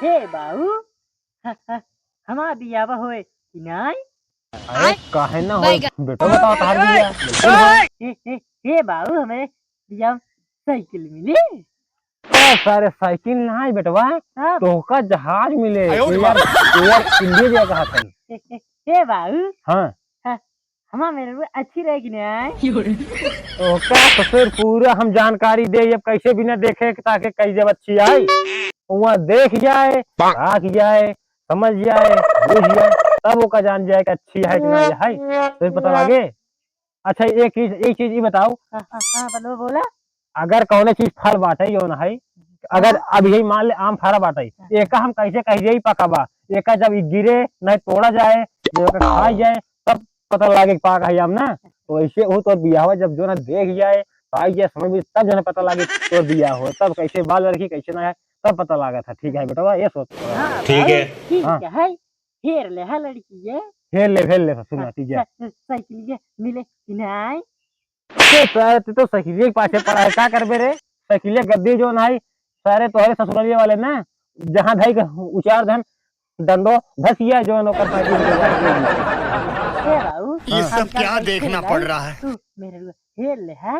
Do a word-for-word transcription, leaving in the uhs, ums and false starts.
हे बाऊ, ह-, ह-, हमार बियाह होए कि नाई? अरे, काहे ना होए? बेटवा बताओ, तोहार बियाह। बिल्कुल होए। हे, हे, हे बाऊ, हमरे बियाह साइकिल मिली? ए, सारे साइकिल नाई बेटवा, हाँ। तोहका जहाज मिले। आयो रे एयर, बाप। एयर इंडिया जे कहत हन। हे, हे, हे बाऊ। हाँ। हाँ, हमार मेहररुआ अच्छी रहे कि नाई? ओका तो फिर पूरा हम जानकारी देई, अब कैसे बिना देखे ताके कही जब अच्छी आई। वहाँ देख जाए, ताक जाए, समझ जाए, बुझ जाए, तब ओका जान जाए कि अच्छी है कि नाई है, तो पता लागे। अच्छा, एक चीज, एक चीज ई बताओ। हाँ, हाँ, हाँ, बोलो, बोला। अगर कौनो चीज फल बाटे, जौन है, अगर हाँ। अब यही मान ले आम फरा बाटे, हाँ। एका हम कैसे कह जाई पका बा? एका जब ई गिरे, नहीं तोड़ा जाए, जब एका खाई जाए, तब पता लागे कि पाक है आम ना। तो ऐसे हो तो बियाहवा जब जौन देख जाए, खाई जाए, समझ में, तब जौन पता लागे तोर बियाह हो, तब कैसे बाल लड़की कैसे ना है, तब पता लागत है। ठीक है बेटवा, ये सोच। हाँ, ठीक है। ठीक हाँ। है, हेर ले है लड़की ये। हेर ले, हेर ले, सुना, हाँ, ठीक है। सा-, साइकिल ये मिले कि नाई? तो सारे, तू तो साइकिलिए के पाछे पड़ा है, का करबे रे? साइकिलिए गद्दी जौन है, सारे तोहरे ससुरालिए वाले ना, जहाँ धई के उचार देन, डंडो धसिया जौन ओकर साइकिल के। ए बाबू, ये सब हम क्या देखना पड़ रहा है? तू मेरे को हेर ले है?